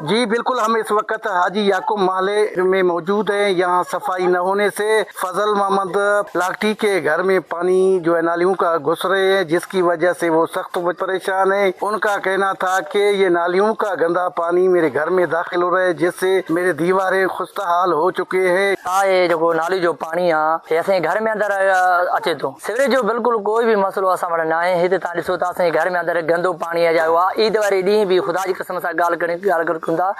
जी बिल्कुल, हम इस वक्त हाजी याकूब मोहल्ले में मौजूद हैं। यहाँ सफाई न होने से फजल मोहम्मद लाखटी के घर में पानी जो है नालियों का घुस रहे हैं, जिसकी वजह से वो सख्त परेशान है। उनका कहना था कि ये नालियों का गंदा पानी मेरे घर में दाखिल हो रहा है, जिससे मेरे दीवारें खुस्ता हाल हो चुके हैं। आहे जेको नाली जो पाणी आहे, हे असांजे घर में अंदरि अचे थो। सीवरेज जो बिल्कुलु कोई बि मसइलो असां वटि न आहे। हिते तव्हां ॾिसो था, असांजे घर में अंदरि गंदो पाणी आयो आहे। ईद वारे ॾींहुं बि ख़ुदा जी क़सम सां ॻाल्हि करणी ॻाल्हि कयूं था,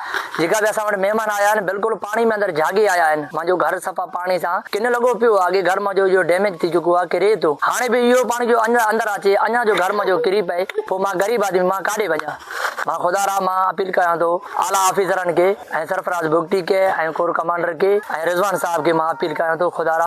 जेका बि असां वटि महिमान आया आहिनि, बिल्कुलु पाणी में अंदरि झाॻी आया आहिनि। मुंहिंजो घर सफ़ा पाणी सां किन लॻो पियो आहे। अॻे घर मुंहिंजो इहो डैमेज थी चुको आहे, किरे थो। हाणे बि इहो पाणी जो अञा अंदरि अचे, अञा जो घर मुंहिंजो किरी पए, पोइ मां ग़रीब आदमी, मां काॾे वञा? मां ख़ुदा रा मां अपील कयां थो आला ऑफिसरनि खे ऐं सरफराज़ बुगटी खे ऐं कोर कमांडर खे ऐं रिज़वान साहब खे मां अपील कयां थो, ख़ुदा रा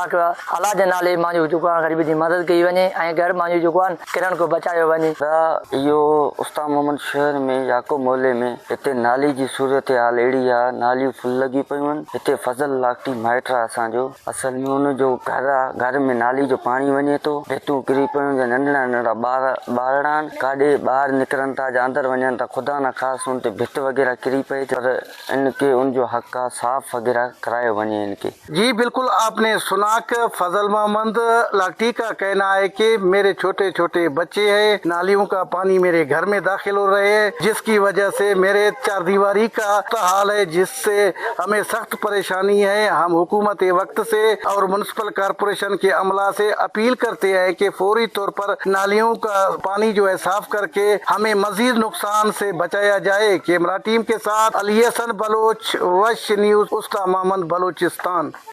अलाह जे नाले मुंहिंजो जेको आहे ग़रीब जी मदद कई वञे ऐं घर मुंहिंजो जेको आहे किरण खां बचायो वञे। इहो उस्ता मोहम्मद शहर में याकूब मोहल्ले में हिते नाली जी सूरत हाल अहिड़ी आहे, नालियूं फुल लॻी पयूं आहिनि। हिते फज़ल लाखटी माइट आहे असांजो, असल में हुनजो घर आहे, घर में नाली जो पाणी वञे थो, भितूं किरी पयूं, नंढड़ा नंढड़ा ॿार ॿारड़ा आहिनि, काॾे ॿाहिरि निकिरनि था या अंदरि वञनि था, ख़ुदा न ख़ास उन ते भित वग़ैरह किरी पए, पर इनखे उनजो हक़ आहे, साफ़ वग़ैरह करायो वञे इनखे। जी बिल्कुल, आपने सुना कि फजल मोहम्मद लाखटी का कहना है कि मेरे छोटे छोटे बच्चे हैं, नालियों का पानी मेरे घर में दाखिल हो रहे हैं, जिसकी वजह से मेरे चार दीवारी का हाल है, जिससे हमें सख्त परेशानी है। हम हुकूमत वक्त से और म्यूनसिपल कॉरपोरेशन के अमला से अपील करते हैं कि फौरी तौर पर नालियों का पानी जो है साफ करके हमें मजीद नुकसान से बचाया जाए। कैमरा टीम के साथ अली हसन बलोच, वश न्यूज़, उस्ता मोहम्मद, बलोचिस्तान।